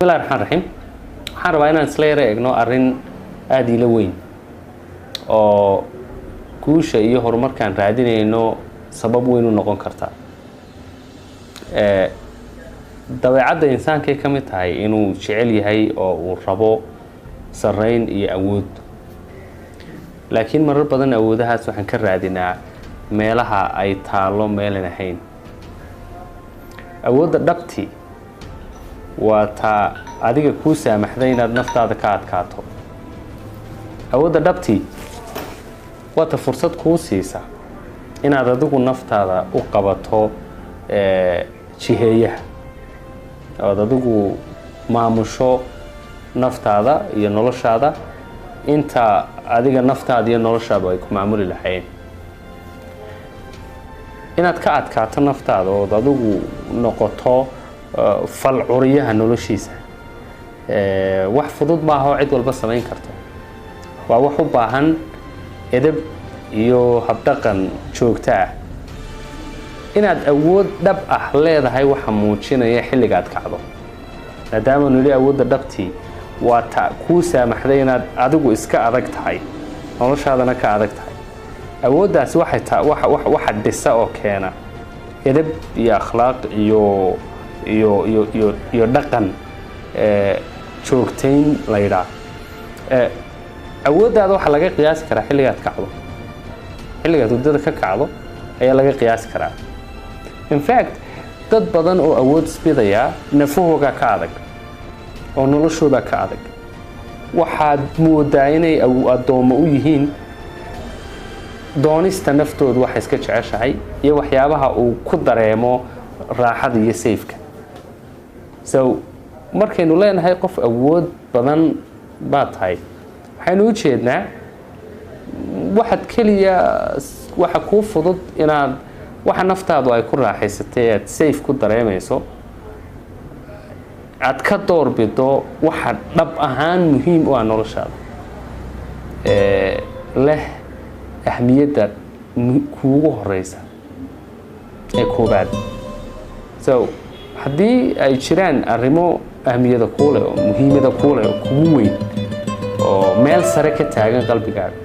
Bismillahi raxmaan raxiim. Waxaan rabaa inaan isla yaro eegno arrin aada ila weyn oo guusha iyo horumarkaan raadinayno sabab weyn u noqon karta. Dabeecadda insaankay ka mid tahay inuu jecel yahay oo uu rabo sarreyn iyo awood, laakiin marar badan awoodahaas waxaan ka raadinaa meelaha ay taallo meelan ahayn. Awoodda dhabti waa taa adiga kuu saamaxday inaad naftaada ka adkaato. Awoodda dhabti waa ta fursad kuu siisa inaad adigu naftaada u qabato jiheeyaha, ood adigu maamusho naftaada iyo noloshaada inta adiga naftaada iyo noloshaadu ay ku maamuli lahayn. Inaad ka adkaato naftaada ood adigu noqoto fal curiyaha noloshiisa wax fudud maaha oo cid walba samayn karto. Waa wax u baahan edeb iyo habdhaqan joogto ah. Inaad awood dhab ah leedahay waxa muujinaya xilligaad kacdo, maadaama nili awoodda dhabtii waa ta kuu saamaxday inaad adigu iska adag tahay, noloshaadana ka adag tahay. Awooddaasi waxay ta waxa waxa dhisa oo keena edeb iyo akhlaaq iyo dhaqan joogtayn la yidhaah. Awooddaada waxaa laga qiyaasi karaa xilligaad kacdo, xilligaad hurdada ka kacdo ayaa laga qiyaasi karaa. In fact, dad badan oo awood isbidaya nafahoogaa ka adag oo noloshoodaa ka adag. Waxaad moodaa inay addoommo u yihiin doonista naftoodu waxay iska jeceshahay iyo waxyaabaha uu ku dareemo raaxada iyo safe-ka. So markaynu leenahay qof awood badan baa tahay, waxaynu u jeednaa waxaad keliya waxa kuu fudud inaad waxa naftaadu ay ku raaxaysatay aad safe ku dareemayso aad ka doorbido waxa dhab ahaan muhiim u ah noloshaada, leh ahmiyadda kuugu horeysa ee koobaad. So haddii ay jiraan arrimo ahmiyada kuu leh oo muhiimada kuu leh oo kugu weyn oo meel sare ka taagan qalbigaaga,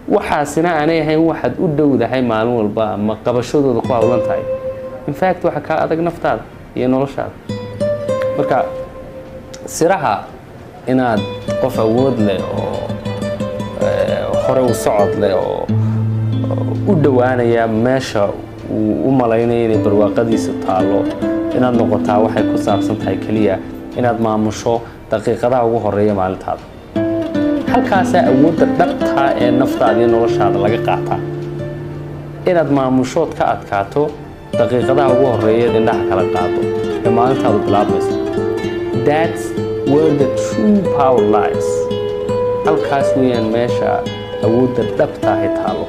waxaasina aanay ahayn waxaad u dhowdahay maalin walba ama qabashadooda ku hawlan tahay, in fact waxa kaa adag naftaada iyo noloshaada. Marka siraha inaad qof awood leh oo hore u socod leh oo u dhowaanaya meesha uu u malaynayo inay barwaaqadiisa taallo inaad noqotaa waxay ku saabsan tahay keliya inaad maamusho daqiiqadaha ugu horeeya maalintaada. Halkaasaa awoodda dhabtaa ee naftaada iyo noloshaada laga qaataa, inaad maamushood ka adkaato daqiiqadaha ugu horeeya eed indhaha kala qaado ee maalintaadu bilaabmayso. That's where the true power lies. Halkaas weeyaan meesha awoodda dhabtaahi taalo.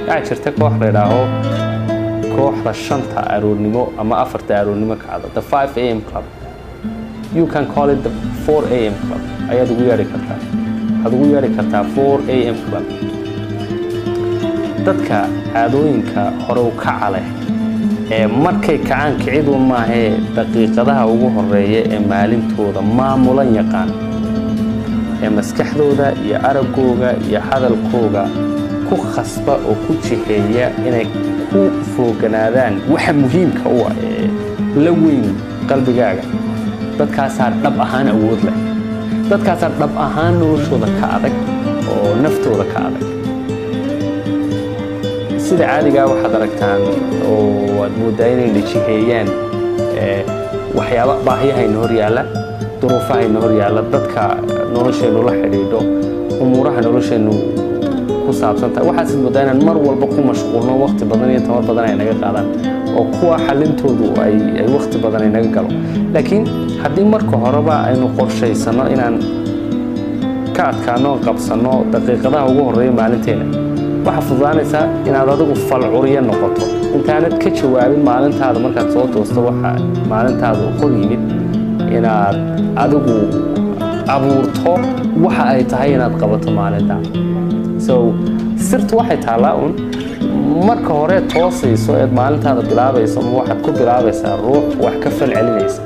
Waxaa jirta koox la idhaaho kooxda 5-ta aroornimo ama 4-ta aroornimo kacda, the 5 a.m. club. You can call it the 4 a.m. club ayaad ugu yeedhi kartaa, waxaad ugu yeedhi kartaa 4 a.m. club. Dadka caadooyinka hore u kaca leh ee markay kacaan kicidu maahee daqiiqadaha ugu horeeya ee maalintooda maamulan yaqaan, ee maskaxdooda iyo araggooga iyo hadalkooga ku khasba oo ku jiheeya inay ku fooganaadaan waxa muhiimka u ah ee la weyn qalbigaaga, dadkaasaa dhab ahaan awood leh, dadkaasaa dhab ahaan noloshooda ka adag oo naftooda ka adag. Sida caadigaa waxaad aragtaan oo aad mooddaa inay jiheeyaan waxyaaba baahiyahayna hor yaalla, duruufahayna hor yaalla, dadka nolosheennu la xidhiidho, umuuraha nolosheennu ku saabsan tahay. Waxaasid mooddaa inaan mar walba ku mashquulno, waqti badan iyo tamar badan ay naga qaadaan oo kuwa xalintoodu ay waqti badan ay naga galo. Laakiin haddii marka horeba aynu qorshaysano inaan ka adkaano, qabsano daqiiqadaha ugu horreeya maalinteena, waxaa fududaanaysaa inaad adigu falcuriyo noqoto intaanad ka jawaabin maalintaada. Markaad soo toosto waxa maalintaada hor yimid, inaad adigu abuurto waxa ay tahay inaad qabato maalintaa. So sirtu waxay taallaa un marka hore toosayso eed maalintaada bilaabayso, ma waxaad ku bilaabaysaa ruux wax ka fal celinaysa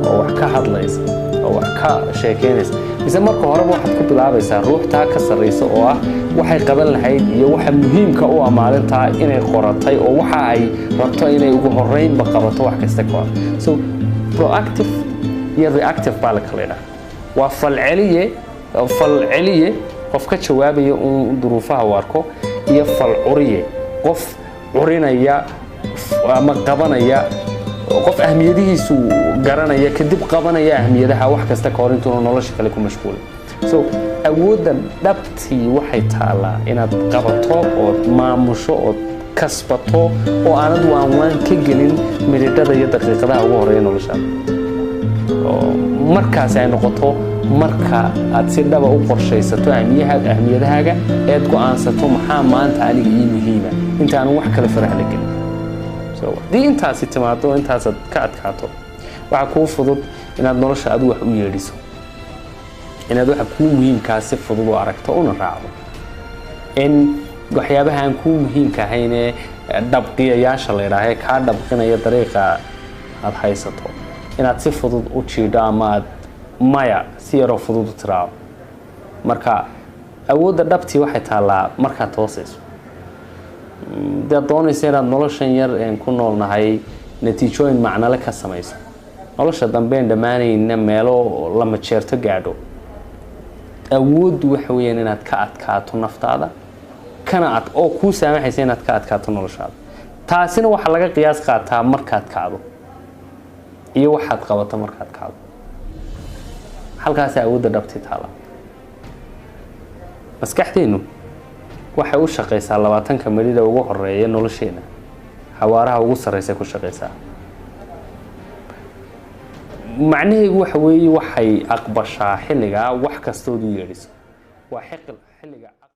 oo wax ka hadlaysa. hadlaysa oo wax ka sheekeynaysa, mise marka horeba waxaad ku bilaabaysaa ruuxtaa ka sarraysa oo ah waxay qaban lahayd iyo waxa muhiimka u ah maalintaa inay qoratay oo waxa ay rabto inay ugu horreynba qabato wax kasta ka hor? So proactive iyo reactive baa la kala idhaha. Waa falceliye, falceliye qof ka jawaabaya uun duruufaha uu arko, iyo falcuriye, qof curinaya ama qabanaya, qof ahmiyadihiisu garanaya, kadib qabanaya ahmiyadaha wax kasta ka hor intuuna nolosha kale ku mashquulin. So awoodda dhabtii waxay taalaa inaad qabato ood maamusho ood kasbato oo aanad waanwaan ka gelin midhidhada iyo daqiiqadaha ugu horeeya noloshaada, oo markaasi ay noqoto marka aad si dhaba u qorshaysato ahmiyadahaaga eed go'aansato maxaa maanta aniga ii muhiima intaanan wax kale farax la gelin. So haddii intaasi timaado, intaasaad ka adkaato, waxaa kuu fudud inaad nolosha adu wax u yeedhiso, inaad waxa kuu muhiimkaa si fudud u aragto una raacdo, in waxyaabaha aan kuu muhiimka ahayn ee dhabqiyayaasha la idhaaha ee kaa dhabqinaya dariiqa aad haysato inaad si fudud u jiidho ama aad maya si yaroo fudud u tiraado. Marka awoodda dhabtii waxay taallaa markaad toosayso, hadaad doonaysa inaad noloshan yar een ku noolnahay natiijooyin macnale ka samayso, nolosha dambeyn dhammaanayna meelo lama jeerto gaadho. Awooddu waxa weeyaan inaad ka adkaato naftaada kana ad oo kuu saamaxaysa inaad ka adkaato noloshaada. Taasina waxaa laga qiyaas qaataa markaad kacdo iyo waxaad qabato markaad kacdo. Halkaasaa awoodda dhabti taala. Maskaxdeennu waxay u shaqaysaa 20-ka midhida ugu horeeya nolosheena, xawaaraha ugu sarreysa ku shaqaysaa. Macnaheegu waxa weeye waxay aqbashaa xilligaa wax kastood u yeedhiso. Waa xilliga.